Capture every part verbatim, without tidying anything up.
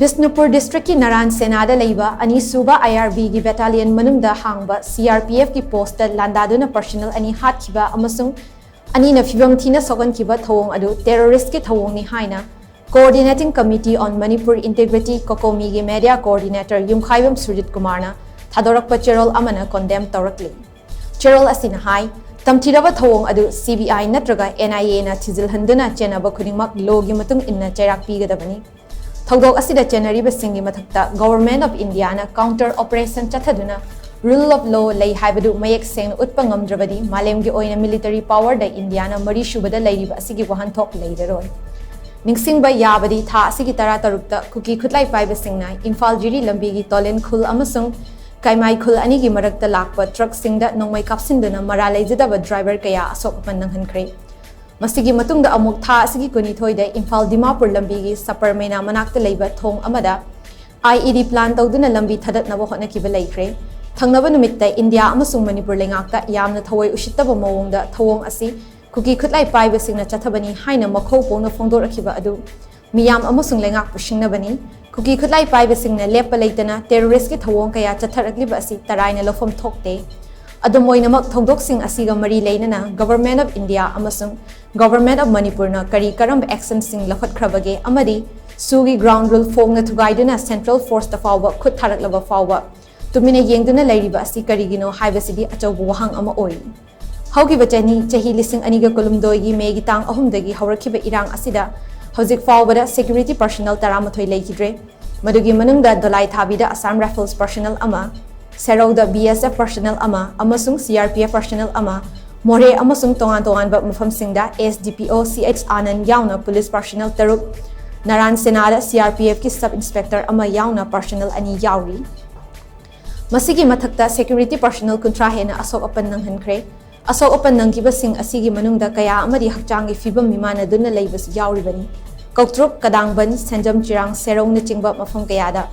ꯕꯤꯁꯅꯨꯄꯨꯔ ꯗꯤꯁꯇ꯭ꯔꯤꯛꯀꯤ ꯅꯔꯥꯟ ꯁꯦꯅꯥꯗ ꯂꯩꯕ ꯑꯅꯤꯁꯨꯕ ꯑꯥꯏ ꯑꯥꯔ ꯕꯤꯒꯤ ꯕꯦꯇꯥꯂꯤꯌꯟ ꯃꯅꯨꯡꯗ ꯍꯥꯡꯕ ꯁꯤ ꯑꯥꯔ ꯄꯤ ꯑꯦꯐꯀꯤ ꯄꯣꯁꯇ ꯂꯥꯟꯗꯥꯗꯨꯅ ꯄꯔꯁꯅꯦꯜ ꯑꯅꯤ ꯍꯥꯠꯈꯤꯕ ꯑꯃꯁꯨꯡ ꯑꯅꯤꯅ ꯐꯤꯕꯝ ꯊꯤꯅ ꯁꯣꯛꯍꯟꯈꯤꯕ ꯊꯧꯑꯣꯡ ꯑꯗꯨ ꯇꯦꯔꯣꯔꯤꯁ꯭ꯠꯀꯤ ꯊꯧꯑꯣꯡꯅꯤ ꯍꯥꯏꯅ Coordinating Committee on Manipur Integrity, ꯀꯣꯀꯣꯃꯤꯒꯤ ꯃꯦꯗꯤꯌꯥ ꯀꯣꯑꯣꯔꯗꯤꯅꯦꯇꯔ ꯌꯨꯝꯈꯥꯏꯕꯝ ꯁꯨꯔꯖꯤꯠ ꯀꯨꯃꯥꯔꯅ ꯊꯥꯗꯣꯔꯛꯄ ꯆꯦꯔꯣꯜ ꯑꯃꯅ ꯀꯣꯟꯗꯦꯝ ꯇꯧꯔꯛꯂꯤ꯫ ꯆꯦꯔꯣꯜ ꯑꯁꯤꯅ ꯍꯥꯏ, ꯇꯝꯊꯤꯔꯕ ꯊꯧꯑꯣꯡ ꯑꯗꯨ ꯁꯤ ꯕꯤ ꯑꯥꯏ ꯅꯠꯇ꯭ꯔꯒ ꯑꯦꯟ ꯑꯥꯏ ꯑꯦꯅ ꯊꯤꯖꯤꯜꯍꯟꯗꯨꯅ ꯆꯦꯟꯅꯕ ꯈꯨꯗꯤꯡꯃꯛ ꯂꯣꯒꯤ ꯃꯇꯨꯡ ꯏꯟꯅ ꯆꯩꯔꯥꯛ ꯄꯤꯒꯗꯕꯅꯤ꯫ ꯊꯧꯗꯣꯛ ꯑꯁꯤꯗ ꯆꯦꯟꯅꯔꯤꯕꯁꯤꯡꯒꯤ ꯃꯊꯛꯇ Government of Indiaꯅ counter operation ꯆꯠꯊꯗꯨꯅ rule of law ꯂꯩ ꯍꯥꯏꯕꯗꯨ ꯃꯌꯦꯛ ꯁꯦꯡꯅ ꯎꯠꯄ ꯉꯝꯗ꯭ꯔꯕꯗꯤ ꯃꯥꯂꯦꯝꯒꯤ ꯑꯣꯏꯅ military powerꯗ ꯏꯟꯗꯤꯌꯥꯅ ꯃꯔꯤꯁꯨꯕꯗ ꯂꯩꯔꯤꯕ ꯑꯁꯤꯒꯤ ꯋꯥꯍꯟꯊꯣꯛ ꯂꯩꯔꯔꯣꯏ꯫ ꯅꯤꯡꯁꯤꯡꯕ ꯌꯥꯕꯗꯤ ꯊꯥ ꯑꯁꯤꯒꯤ ꯇꯔꯥꯇꯔꯨꯛꯇ ꯀꯨꯀꯤ ꯈꯨꯠꯂꯥꯏ ꯄꯥꯏꯕꯁꯤꯡꯅ ꯏꯝꯐꯥꯜ ꯖꯤꯔꯤ ꯂꯝꯕꯤꯒꯤ ꯇꯣꯂꯦꯟ ꯈꯨꯜ ꯑꯃꯁꯨꯡ ꯀꯥꯏꯃꯥꯏ ꯈꯨꯜ ꯑꯅꯤꯒꯤ ꯃꯔꯛꯇ ꯂꯥꯛꯄ ꯇ꯭ꯔꯛꯁꯤꯡꯗ ꯅꯣꯡꯃꯩ ꯀꯥꯞꯁꯤꯟꯗꯨꯅ ꯃꯔꯥꯜ ꯂꯩꯖꯗꯕ ꯗ꯭ꯔꯥꯏꯚꯔ ꯀꯌꯥ ꯑꯁꯣꯛ ꯑꯄꯟ ꯅꯪꯍꯟꯈ꯭ꯔꯦ꯫ ꯃꯁꯤꯒꯤ ꯃꯇꯨꯡꯗ ꯑꯃꯨꯛ ꯊꯥ ꯑꯁꯤꯒꯤ ꯀꯨꯟꯅꯤꯊꯣꯏꯗ ꯏꯝꯐꯥꯜ ꯗꯤꯃꯥꯄꯨꯔ ꯂꯝꯕꯤꯒꯤ ꯁꯄꯔ ꯃꯩꯅꯥ ꯃꯅꯥꯛꯇ ꯂꯩꯕ ꯊꯣꯡ ꯑꯃꯗ ꯑꯥꯏ ꯏ ꯗꯤ ꯄ꯭ꯂꯥꯟ ꯇꯧꯗꯨꯅ ꯂꯝꯕꯤ ꯊꯥꯗꯠꯅꯕ ꯍꯣꯠꯅꯈꯤꯕ ꯂꯩꯈ꯭ꯔꯦ꯫ ꯊꯪꯅꯕ ꯅꯨꯃꯤꯠꯇ ꯏꯟꯗꯤꯌꯥ ꯑꯃꯁꯨꯡ ꯃꯅꯤꯄꯨꯔ ꯂꯩꯉꯥꯛꯇ ꯌꯥꯝꯅ ꯊꯑꯣꯏ ꯎꯁꯤꯠꯇꯕ ꯃꯑꯣꯡꯗ ꯊꯧꯑꯣꯡ ꯑꯁꯤ ꯀꯨꯀꯤ ꯈꯨꯠꯂꯥꯏ ꯄꯥꯏꯕꯁꯤꯡꯅ ꯆꯠꯊꯕꯅꯤ ꯍꯥꯏꯅ ꯃꯈꯧ ꯄꯣꯡꯅ ꯐꯣꯡꯗꯣꯔꯛꯈꯤꯕ ꯑꯗꯨ ꯃꯤꯌꯥꯝ ꯑꯃꯁꯨꯡ ꯂꯩꯉꯥꯛꯄꯨ ꯁꯤꯡꯅꯕꯅꯤ꯫ ꯀꯨꯀꯤ ꯈꯨꯠꯂꯥꯏ ꯄꯥꯏꯕꯁꯤꯡꯅ ꯂꯦꯞꯄ ꯂꯩꯇꯅ ꯇꯦꯔꯣꯔꯤꯁ꯭ꯠꯀꯤ ꯊꯧꯑꯣꯡ ꯀꯌꯥ ꯆꯠꯊꯔꯛꯂꯤꯕ ꯑꯁꯤ ꯇꯔꯥꯏꯅ ꯂꯧꯐꯝ ꯊꯣꯛꯇꯦ꯫ ꯑꯗꯨꯝ ꯑꯣꯏꯅꯃꯛ, ꯊꯧꯗꯣꯛꯁꯤꯡ ꯑꯁꯤꯒ ꯃꯔꯤ ꯂꯩꯅꯅ Government of India ꯑꯃꯁꯨꯡ Government of ꯃꯅꯤꯄꯨꯔꯅ ꯀꯔꯤ ꯀꯔꯝꯕ actionꯁꯤꯡ ꯂꯧꯈꯠꯈ꯭ꯔꯕꯒꯦ ꯑꯃꯗꯤ ꯁꯨꯒꯤ ground rule ꯐꯣꯡꯅ ꯊꯨꯒꯥꯏꯗꯨꯅ central forceꯇ ꯐꯥꯎꯕ ꯈꯨꯠ ꯊꯥꯔꯛꯂꯕ ꯐꯥꯎꯕ ꯇꯨꯃꯤꯟꯅ ꯌꯦꯡꯗꯨꯅ ꯂꯩꯔꯤꯕ ꯑꯁꯤ ꯀꯔꯤꯒꯤꯅꯣ ꯍꯥꯏꯕꯁꯤꯗꯤ ꯑꯆꯧꯕ ꯋꯥꯍꯪ ꯑꯃ ꯑꯣꯏꯔꯤ꯫ ꯍꯧꯈꯤꯕ ꯆꯍꯤ, ꯆꯍꯤ ꯂꯤꯁꯤꯡ ꯑꯅꯤꯒ ꯀꯨꯟꯍꯨꯝꯗꯣꯏꯒꯤ ꯃꯦꯒꯤ ꯇꯥꯡ ꯑꯍꯨꯝꯗꯒꯤ ꯍꯧꯔꯛꯈꯤꯕ ꯏꯔꯥꯡ ꯑꯁꯤꯗ ꯍꯧꯖꯤꯛ ꯐꯥꯎꯕꯗ security personnel ꯇꯔꯥꯃꯥꯊꯣꯏ ꯂꯩꯈꯤꯗ꯭ꯔꯦ꯫ ꯃꯗꯨꯒꯤ ꯃꯅꯨꯡꯗ ꯗꯣꯂꯥꯏ ꯊꯥꯕꯤꯗ Assam Rifles personnel ꯑꯃ, ꯁꯦꯔꯧꯗ B S F personnel ꯑꯃ ꯑꯃꯁꯨꯡ C R P F personnel ꯑꯃ, ꯃꯣꯔꯦ ꯑꯃꯁꯨꯡ ꯇꯣꯉꯥꯟ ꯇꯣꯉꯥꯟꯕ ꯃꯐꯝꯁꯤꯡꯗ S D P O C H ꯑꯥꯅꯟ ꯌꯥꯎꯅ police personnel ꯇꯔꯨꯛ, ꯅꯔꯥꯟ ꯁꯦꯅꯥꯗ C R P Fꯀꯤ sub inspector ꯑꯃ ꯌꯥꯎꯅ personnel ꯑꯅꯤ ꯌꯥꯎꯔꯤ꯫ ꯃꯁꯤꯒꯤ ꯃꯊꯛꯇ security personnel ꯀꯨꯟꯊ꯭ꯔꯥ ꯍꯦꯟꯅ ꯑꯁꯣꯛ ꯑꯄꯟ ꯅꯪꯍꯟꯈ꯭ꯔꯦ꯫ ꯑꯁꯣꯛ ꯑꯄꯟ ꯅꯪꯈꯤꯕꯁꯤꯡ ꯑꯁꯤꯒꯤ ꯃꯅꯨꯡꯗ ꯀꯌꯥ ꯑꯃꯗꯤ ꯍꯛꯆꯥꯡꯒꯤ ꯐꯤꯕꯝ ꯃꯤꯃꯥꯟꯅꯗꯨꯅ ꯂꯩꯕꯁꯨ ꯌꯥꯎꯔꯤꯕꯅꯤ꯫ ꯀꯧꯇ꯭ꯔꯨꯛ, ꯀꯗꯥꯡꯕꯟ, ꯁꯦꯟꯖꯝ ꯆꯤꯔꯥꯡ, ꯁꯦꯔꯧꯅꯆꯤꯡꯕ ꯃꯐꯝ ꯀꯌꯥꯗ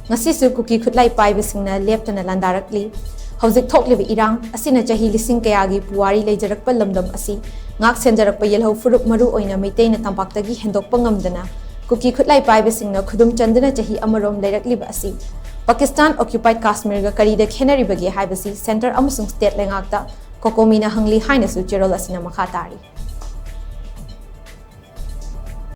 ꯉꯁꯤꯁꯨ ꯀꯨꯀꯤ ꯈꯨꯠꯂꯥꯏ ꯄꯥꯏꯕꯁꯤꯡꯅ ꯂꯦꯞꯇꯅ ꯂꯥꯟꯗꯥꯔꯛꯂꯤ꯫ ꯍꯧꯖꯤꯛ ꯊꯣꯛꯂꯤꯕ ꯏꯔꯥꯡ ꯑꯁꯤꯅ ꯆꯍꯤ ꯂꯤꯁꯤꯡ ꯀꯌꯥꯒꯤ ꯄꯨꯋꯥꯔꯤ ꯂꯩꯖꯔꯛꯄ ꯂꯝꯗꯝ ꯑꯁꯤ ꯉꯥꯛ ꯁꯦꯟꯖꯔꯛꯄ ꯌꯦꯜꯍꯧ ꯐꯨꯔꯨꯞ, ꯃꯔꯨ ꯑꯣꯏꯅ ꯃꯩꯇꯩꯅ ꯇꯝꯄꯥꯛꯇꯒꯤ ꯍꯦꯟꯗꯣꯛꯄ ꯉꯝꯗꯅ ꯀꯨꯀꯤ ꯈꯨꯠꯂꯥꯏ ꯄꯥꯏꯕꯁꯤꯡꯅ ꯈꯨꯗꯨꯝ ꯆꯟꯗꯨꯅ ꯆꯍꯤ ꯑꯃꯔꯣꯝ ꯂꯩꯔꯛꯂꯤꯕ ꯑꯁꯤ ꯄꯥꯀꯤꯁꯇꯥꯟ occupied ꯀꯥꯁꯃꯤꯔꯒ ꯀꯔꯤꯗ ꯈꯦꯠꯅꯔꯤꯕꯒꯦ ꯍꯥꯏꯕꯁꯤ ꯁꯦꯟꯇꯔ ꯑꯃꯁꯨꯡ ꯁ꯭ꯇꯦꯠ ꯂꯩꯉꯥꯛꯇ ꯀꯣꯀꯣꯃꯤꯅ ꯍꯪꯂꯤ ꯍꯥꯏꯅꯁꯨ ꯆꯦꯔꯣꯜ ꯑꯁꯤꯅ ꯃꯈꯥ ꯇꯥꯔꯤ꯫